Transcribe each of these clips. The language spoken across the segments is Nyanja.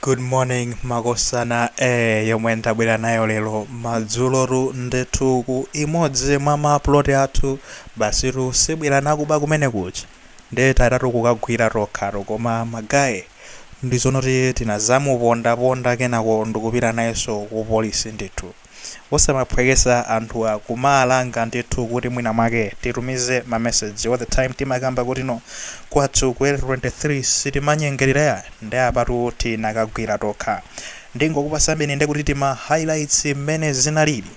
Good morning makosana. Yomwe ndabwera nayo lero madzulotu ndithu ku imodzi mwa maploti athu, basitu sibwera nakuba kumene kuja, nde tatatu kukagwira tokhatu. Koma ma guy, ndizonoti tinazamupondaponda, kenako ndikupita nayenso ku polisi ndithu. Osamaphwekesa anthu akumalanga ndithu kuti mwina mwake titumize ma message all the time. Timakamba kuti no, kwathu ku L23 sitimanyengerera, ndi apatu tinakagwira tokha. Ndingokupasambeni ndekuti tima highlights mmene zinalili.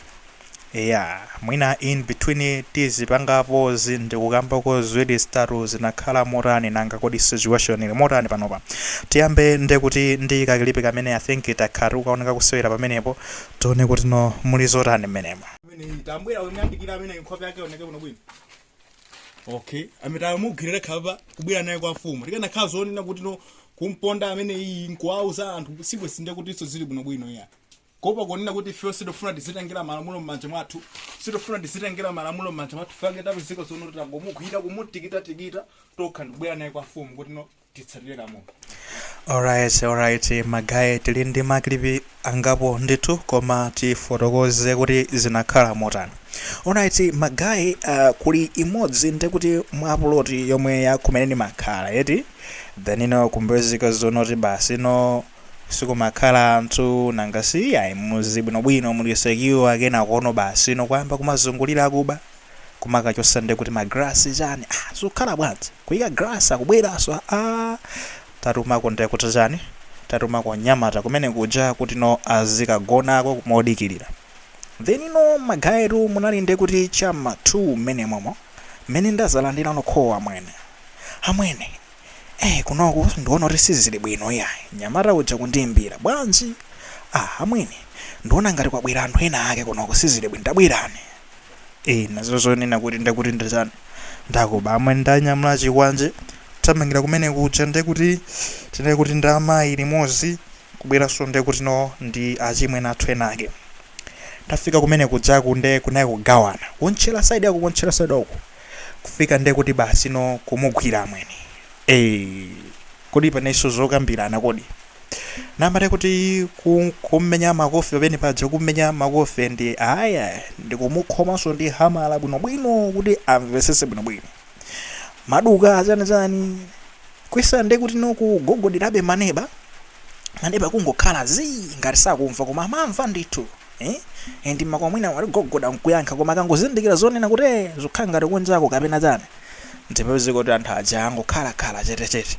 Ya, mwina in between tizipangapo ndikukambako ziwiri zitatu, zinakhala motani, nanga kodi situation ili motani panopa. Tiyambe ndekuti ndi ka clip kamene I think takhala tikukaoneka kusewera pamenepo, tione kuti no, muli zotani mmenemo. Amene tambwera umyandikira amene nkhope yake oneke bwino bwino. Okay, amene tamugwirira khapa kubwera naye kwa mfumu, tikanakhala zonena kuti no, kumponda amene iyi nkuwauza anthu sibwe sinde kuti iso zili bwinobwino ya kopa kunena kuti ife sitofuna tizitengera malamulo m'manja mwathu, sitofuna tizitengera malamulo m'manja mwathu. Fake tapezeka zono kuti tangomugwira kumutikita tikita tokha ndikubwera naye kwa mfumu kuti no, titsatire lamulo. Alright, ma guy, tili ndi ma clip angapo ndithu, koma tifotokoze kuti zinakhala motani. Alright ma guy, kuli imodzi ndikuti mwa ploti yomwe yakumene ndimakhala eti, then ino kumbezeka zonoti basi no, sikumakhala anthu, nanga si ayi muzi bwinobwino muli secure. Kenakono basi no, kuyamba kumazungulira akuba, kumakachosa ndekuti ma glass chani. Ah, zikukhala bwanji kuyika glass akubweranso? Ah, tatumako ndekuti chani, tatumako nyamata kumene kuja kuti no, azikagonako modikirira. Then ino ma guy tu munali ndekuti chama 2 mmene momo mmene ndazalandira nokhowa. Amwene, amwene, kunoku ndiona kuti sizili bwino iyayi. Nyamata uja kundiyimbira, "Bwanji?" "Ah, amwene, ndiona ngati kwabwera anthu ena ake kunoku, sizili bwino, tabwerani." Nazo zonena kuti ndekuti ndachani, ndakuba. Amwene, ndanyamula chikwanje, thamangira kumene kuja, ndekuti tinene kuti ndi amayi limodzi, kubweranso ndekuti no, ndi achimwene athu ena ake. Tafika kumene kujaku, nde kunayi kugawana, kuntchera side yako, kuntchera side uku, kufika nde kuti basi no, kumugwira amwene. Kodi panenso zokambirana? Kodi nambate kuti kummenya makofi pamene paja, kummenya makofi ndi aya, ndikumukhomanso ndi hamala bwinobwino kuti amvesese bwinobwino, maduka chanichani kwisa, nde kuti no, kugogoderabe maneba. Maneba kungokhala zii ngati sakumva, koma amamva ndithu, eh? Ndi makamwa mwina waligogoda nkuyankha, koma akangozindikira zonena kuti zikukhala ngati kunjako kapena chani, ndipeze kuti anthu aja angokhalakhala chetechete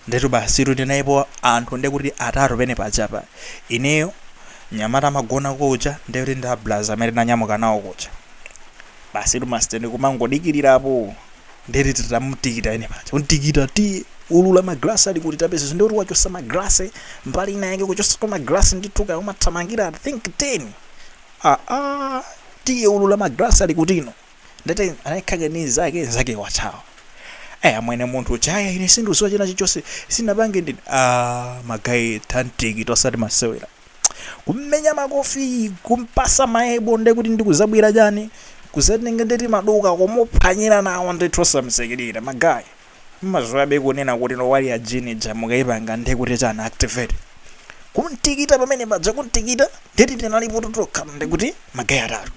ndetu. Basi tinayipo anthu ndekuti atatu pene pajapa, ineyo, nyamata amagona kuja, ndekuti ndi ablaza amene tinanyamuka nawo kuja. Basi tumasitende kumangodikirirapo, ndeti titamutikita ene paja, untikita ti ulula maglasi ali kuti tapeza, ndikuti wachosa maglasi mbali ina yake, kuchosa maglasi ndithu, umathamangira I think 10. Ah ah, tiye ulula maglasi ali kutino. Ndete anayikhake ni zake zake wachawa. Amwene, munthu chaya, ine sindiuziwa china chilichonse, sinapange ndine. Ah, ma guy, tantiki tosati masewera, kummenya makofi, kumpasa maebo, ndekuti ndikuzabwera chani, kuzatenga ndeti maduka kumuphwanyira nawo ndithu, osamsekerera. Ma guy, mmazoyabe kunena kuti no, wali ajini ja mukayipanga ndekuti chani, activate, kuntikita pamene paja, kuntikita. Ndeti tinalipo tokha, ndekuti ma guy atatu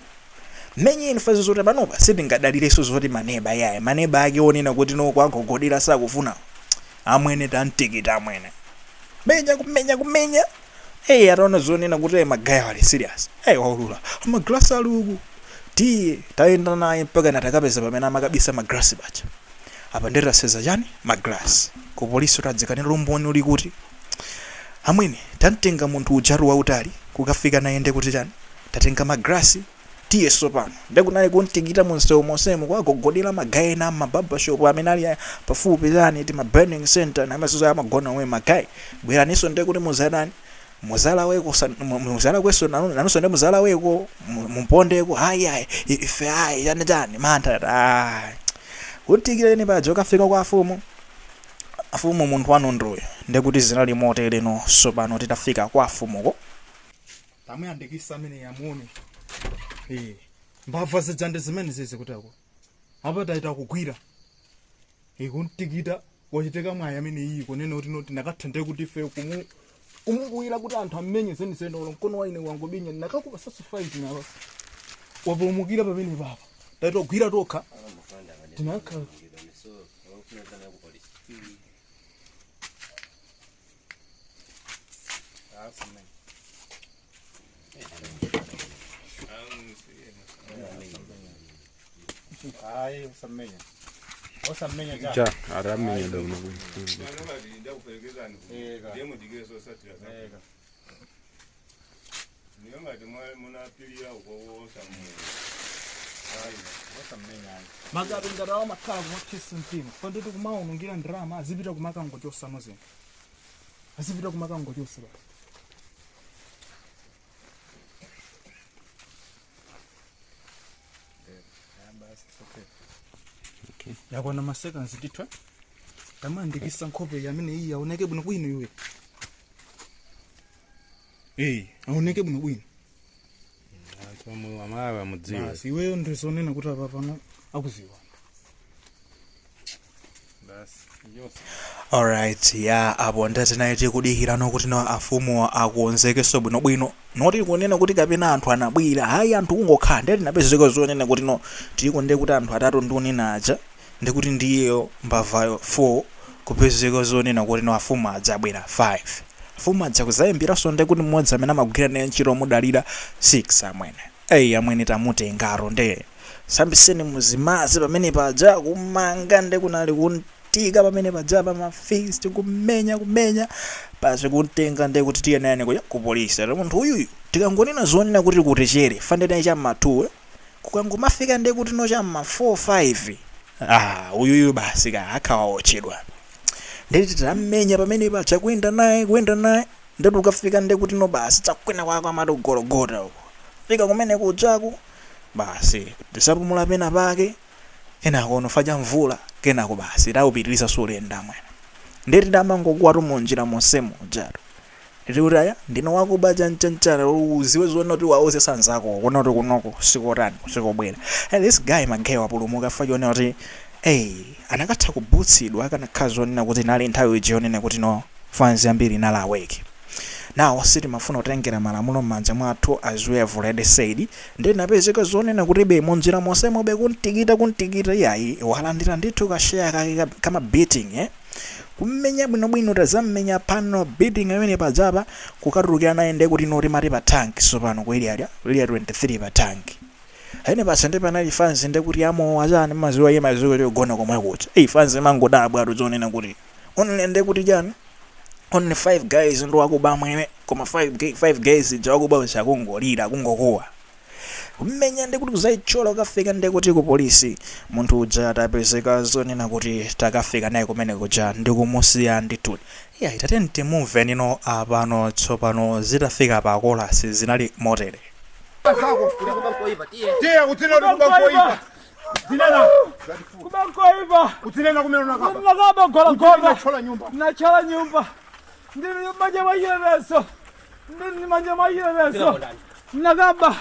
mmenye infazo zoti panopa sitingadalirenso zoti maneba yaye, maneba ake onena kuti no, kwagogodera sakufuna. Amwene, tantikita amwene, menya, kumenya, kumenya. Ataona zonena kuti ma guy ali serious, waulula maglasi ali uku, tiye tayenda naye mpaka natakapeza pamene amakabisa maglasi paja. Apa nditaseza chani, maglasi, ku polisi tadzikanira umboni uli kuti. Amwene, tamtenga munthu ujatu wautali, kukafika naye ndekuti chani, tatenga maglasi, tiye sopano. Ndikunali kuntikita munsewu monsemu, kwagogodera ma guy ena ma barbershop amene ali pafupi chani, ti ma burning center namazizo amagona omwe. Ma guy, bweraninso ndekuti muzatani, muzalaweko, muzalakwenso nanunso, ndi muzalaweko, mumpondeko. Hayi hayi, ife ayi, chani chani, mantha. Ayi, kuntikireni paja, ukafika kwa afumu. "Afumu, munthu wanu nduyu." Ndekuti zinali motereno. Sopano titafika kwa afumuko, Tamuyandikisa amene yamuone. Mbava zija ndi zimene zizi kutako apa taita kugwira ikuntikita, wachitika mwayi amene iyi kunena kuti no, tinakatha ndiye kuti ife kumu Kumukuwira kuti anthu ammenye zenizeni, olo mkono wa ine wangobinya nakakupa sasu fight napa. Wapulumukira pamene papa. Tatogwira tokha. Tinakhala. Hayi, usamenya. Usamenya ja. Ja, aramenya da uno. Ega. Magabe ngadawa makhala kumapsesa mtima. Fandoti kumaonongera ndrama azipita kumakangochosa nozena. Azipita kumakangochosa basi. Yakwana maseconds ndithwe. Tamandikisa nkhope yamene iyi aoneke bwino bwino iwe. Aoneke bwino bwino. Anthu amawa amudziwe. Basi iweyo ndizonena kuti apa pano akuziwa. Alright, ya apo ndatinaye tikudikirano kuti no afumu akuonzekenso bwinobwino. Noti kunena kuti kapena anthu anabwera, hayi anthu kungokhala ndati napezeka zonena kuti no tilikonde kuti anthu atatu ndiunena aja ndikuti ndiyeyo mbavayo 4 kupezeka zonena kuti no afumu adzabwera 5. Afumu adza kuzayimbiranso ndekuti mmodzi amene amagwira naye ntchito mudalira 6 amwene. Eyi amwene tamutengaro nde. Sambiseni muzimazi pamene paja kumanga ndekunali kuntika pamene paja pa mafist kumenya kumenya pasi kuntenga ndekuti tiyenani kuya ku polisi. Ati munthu uyuyu tikangonena zonena kuti kutichere fandena cha ma2 kukangomafika ndekuti no cha ma 4 5 uyuyu basi ka akhawaotchedwa. Ndeti tammenya pamene paja kuyenda naye ndeti ukafika ndekuti no basi chakwena kwako amati kugologota uko. Fika kumene kujaku basi tisapumula pena pake kenako nofa mvula kenako basi tawupitiriza sulenda mwene. Ndeti damangokuwa tumunjira monsemo jaro. Ndeti kuti aya ndino wakuba chanchanchana uziwe zoona kuti wauze sanzako kuona kuti kunoko sikotani sikobwera. And this guy magayi wapulumuka fa chonena kuti anakatha kubutsidwa akanakhala zonena kuti nali nthawi iji yonena kuti no fans ambiri nali awake. Now sitimafuna kutengera malamulo m'manja mwathu as we have already said. Ndi napezeka zonena kuti be munjira monsemo be kuntikita iyayi walandira ndithu kasheya kake kama beating Kummenya bwinobwino tazammenya pano beating amene padzapa kukatulukira naye nde kuti noti mati pa tank so pano ku area 23 pa tank. Aine pasende panali fans nde kuti amowa chani maziwa iye maziwa kuti gona komwe kucha. Fans mangodabwa atu zonena kuti only nde kuti chani only 5 guys ndo wakuba mwene koma 5 guys jawakuba chakungolira kungokuwa. Kumenya ndi kuti kuzayichola ukafika ndi kuti ku polisi munthu uja atapezeka zonena kuti takafika naye kumene kuja ndikumusiya ndithu. Iya itateni timuve nino apano tsopano zitafika pa kolasi zinali motere. Tiye utinena kubankoipa. Tinena. Kubankoipa. Utinena kumene unakaba. Unakaba gologota. Nachola nyumba. Nachola nyumba. Ndili manja mayireso. Ndili manja mayireso. Nakaba.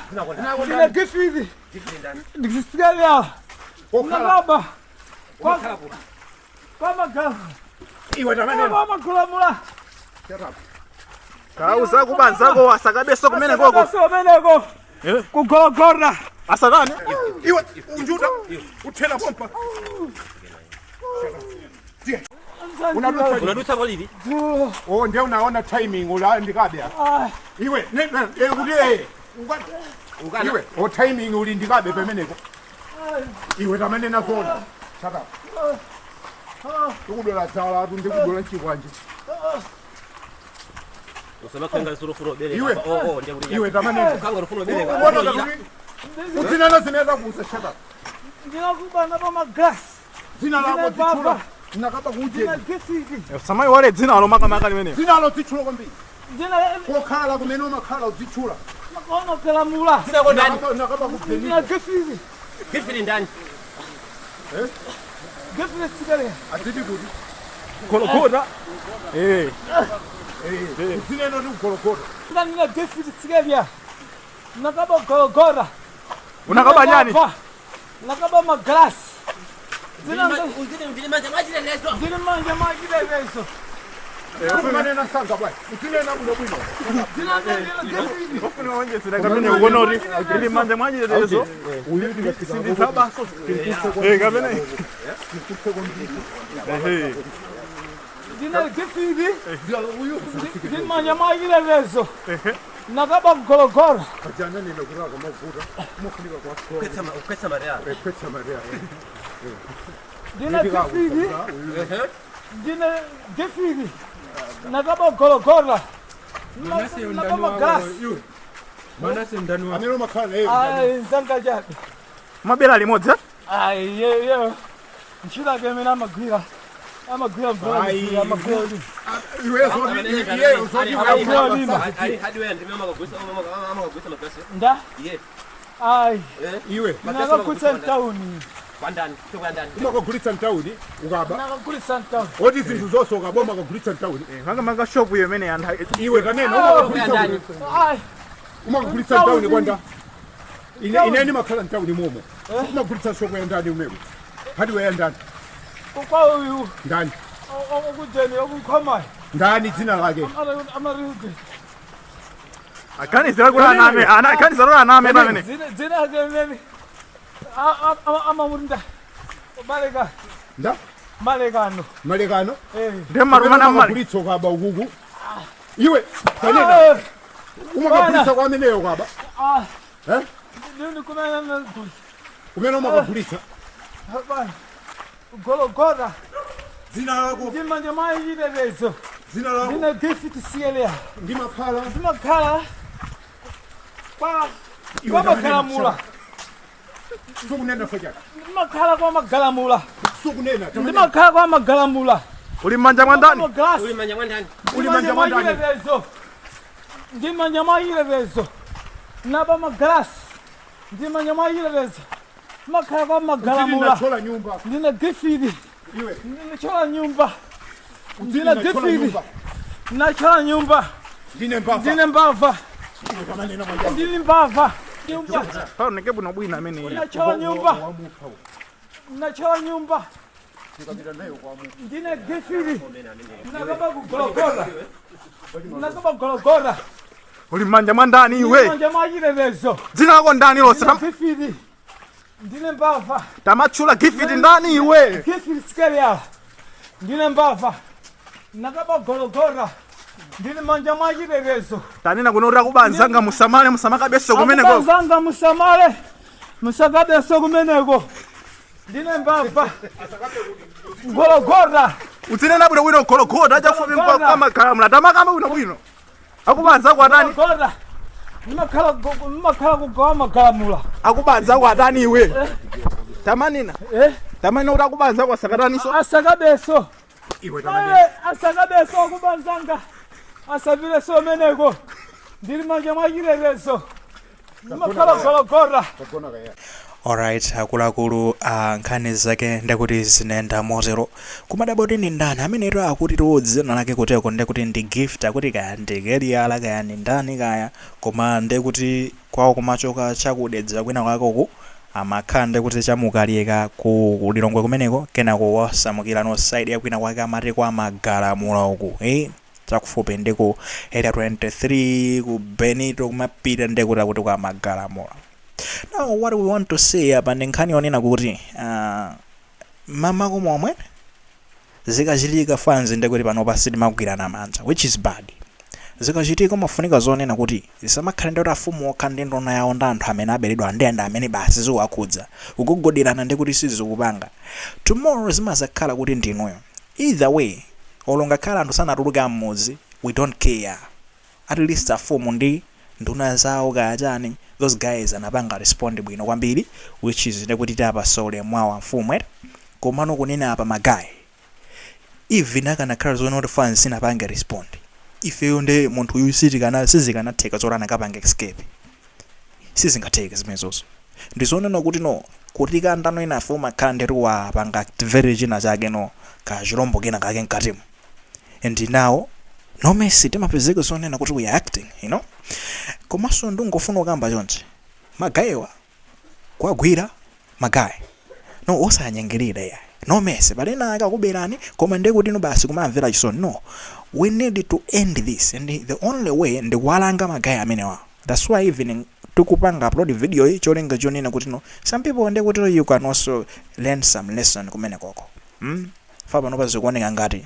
Ndine gifidi. Ndisigalia. Nakaba. Kwa magala. Iwe tamene. Kwa makulamula. Kauza kubanzako asakabeso kumene koko. Asakabeso kumene koko. Kugologora. Asakane. Iwe unjuta uthela pompa. Unadutsa polili. Oh, ndio unaona timing ula ndikabe. Iwe ne kuti iwe o timing uli ndikabe pemeneko. Iwe tamene nazona. Shut up. Ndikudola dzala tu ndikudola chikwanje. Usamakanga surufuro bele. Iwe. Oh ndiye kuti. Iwe tamene. Kanga rufuro bele. Utinana zinenda kusa shut up. Ndinakubana pa magas. Zina lako dzitchula. Nakaba kuje. Ndina gifidi. Samai wale dzina alo makamaka limene. Zina alo dzitchula kwambiri. Ndina Kokhala kumene umakhala udzitchula. makono kalamula. Zina ko ndani. Nakaba kubhenita. Ndina gifidi. Gifidi ndani. Gifidi sigale. Atiti kuti. Gologota. Utinena ndi kugologota. Ndina gifidi sigale. Nakaba gologora. Unakaba nyani? Nakaba maglas. Ndili manja machileso. Ndili manja machileso. Umanena sanga bwana. Utinena bwino bwino. Dzina lake ndine Gifiti. Ofuna wonjezera kamene ukuona kuti ili manja mwachitetezo. Uyu tikafika Sindithabaso. Kamene. Ehe. Ndine Gifiti. Uyu Ndili manja mwachitetezo. Nakaba kugologora. kajana nena kuraka mavuta. Mufunika kwa Ukwetsa maria. Kwetsa maria. Ndine Gifiti. Ndine Gifiti. Nakaba kugologora. Nakaba magalasi. Manase ndani wa Amene umakhala naye. Ayi, nzanga chabe. Mabela limodzi. Ayi, ye ye. Ntchito yake imene amagwira. Amagwira mvula, Ayi. amagwira ulimi. Iwe zoti iye zoti Ali hardware ndime amakagwisa amakagwisa magalasi. Nda? Iye. Ayi. Iwe Ndakagulitsa mtawuni. Kwa ndani, kwa ndani. umakagulitsa mtawuni ukaba. Ndakagulitsa mtawuni. Oti zinthu zonse ukaba umakagulitsa mtawuni. Manga manga shop iyo imene anthu Iwe kanena umakagulitsa Ndani. Ayi. umakagulitsa mtawuni kwanda. Ine ine ndimakhala mtawuni momo. Umagulitsa shop ya ndani umeko. Hardware ya ndani. Kwa uyu Ndani. okujeni okunkhomayo. Ndani dzina lake. Amariuti. akanizira kuti aname ana akanizira kuti aname pamene. Dzina lake imene amamurinda. Maleka. Nda? Malekano. Malekano. Eh. Ndiye marumana mmali. Umakagulitsa ukaba ukuku. Iwe kanena umakagulitsa kwa ameneyo ukaba. Ah. Eh? Ndini kumene ndagulitsa. Kumene umakagulitsa. Bana. Gologora. Dzina lako. Ndimanje mwachitetezo. Dzina lako. Ndine Gift Sielia. Ndimakhala. Ndimakhala kwa kwa magalamula. Sukunena fachaka. Ndimakhala kwa magalamula. Sukunena. Ndimakhala kwa magalamula. Uli mmanja mwa ndani? Magalasi. Uli manja mwa ndani. Uli manja mwa ndani. Mwachitetezo. Ndimanja mwachitetezo. Naba magalasi. Ndimanja mwachitetezo. Ndimakhala kwa magalamula. Ndinachola nyumba. Ndine Gifiti. Iwe. Ndinachola nyumba. Ndine Ndinachola Gifiti. nyumba. Ndinachola nyumba. Ndine mbava. Ndine mbava. Kamanena mwanja. Ndine mbava. Nyumba. Paoneke bwino bwino amene. Ndinachola nyumba. Ndinachola nyumba. Ndikapita nayo kwa mu. Ndine Gifiti. Ndinakaba kugologora. Ndinakaba kugologora. Uli mmanja mwa ndani iwe. Ndimanja mwachitetezo. Dzina lako ndani lonse? Ndine Gifiti. Ndine mbava. Tamatchula Gifiti ndani iwe. Gifiti Sikelia. Ndine mbava. Ndinakaba kugologora. Ndine manja mwachitetezo. Tanena kuno kuti akubanzanga musamale musamakabenso kumeneko. Akubanzanga musamale. Musakabenso kumeneko. Ndine mbava. Gologora. Udzinena bwino bwino gologora chafupi kwa magalamula tamakamba bwino bwino. Akubanza kwa atani? Gologora. Ndimakhala kugawa magalamula. Akubanza kwa atani iwe. Tamanena. Eh? Tamanena kuti akubanza kwa sakataniso. Asakabenso. Iwe tamanena. Asakabenso akubanzanga. Asabileso meneko. Ndili manja mwachitetezo. Ndimakhala gologora. Tagona kaya. Alright, akuluakulu, nkhani zake ndekuti zinaenda motero. Kumadabwa kuti ndi ndani ameneto akuti tiwo dzina lake kuteko ndekuti ndi Gift, akuti kaya ndi Keliyala kaya ndi ndani kaya, koma ndekuti kwawo kumachoka chakudedza kwina kwakoku amakhala ndekuti chamukaliyeka ku Lilongwe kumeneko, kenako wasamukira no side ya kwina kwake amati kwa Magalamula uku chakufupi ndi ku Area 23 ku Benito kumapita ndekuti akuti kwa Magalamula. Now what we want to say apa ndi nkhani yonena kuti mama kumomwe zikachitika fans ndekuti pano pasi timagwirana manja, which is bad. Zikachitika umafunika zonena kuti zisamakhale ndekuti afumu okha ndi nduna yawo ndi anthu amene aberedwa ndi anthu amene basi zikuwakhudza kugogoderana ndekuti sizikupanga. Tomorrow zimazakhala kuti ndinuyo. Either way, olo ngakhala anthu sanatuluke am'mudzi, we don't care. At least afumu ndi nduna zawo kaya chani, those guys anapanga respond bwino kwambiri, which is ndekuti tapasa ulemu wawo amfumu eti. Komano kunena apa magayi, even akanakhala zoona kuti fans sinapange respond, ifeyo ndi munthu uyu sizikanatheka zoti anakapanga escape. Sizingatheke zimenezozo. Ndizonena kuti no, kuti kandano ina afe umakhala ndeti wapanga activate china chake no, kachilombo kena kake mkatimo. And now, no mercy, timapezeka zonena kuti we are acting, you know? Komanso ndingofuna kukamba chonchi. Magayiwa, kuwagwira, magayi. No, osanyengerera ya. No mercy. Pali ena akakuberani koma ndiye kuti inu basi kumamvera chisoni. No, we need to end this, and the only way ndi kuwalanga ma guy amenewa. That's why even tikupanga upload video iyi, cholinga chonena kuti no, some people ndiye kuti you can also learn some lesson kumene koko. Fa panopa zikuoneka ngati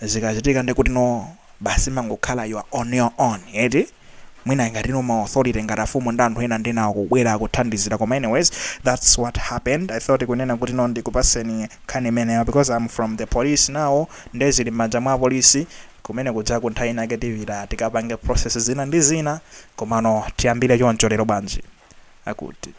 zikachitika ndi kuti no, basi mangokhala you are on your own, eti? Mwina ngati no, ma authority ngati afumu ndi anthu ena ndi nawo kubwera kuthandizira. Koma anyways, that's what happened. I thought kunena kuti no, ndikupaseni nkhani imeneyo because I'm from the police now. Ndezili m'manja mwa polisi kumene kuja. Ku nthawi inake tipita tikapange process zina ndi zina, komano tiyambire choncho lero bwanji akuti.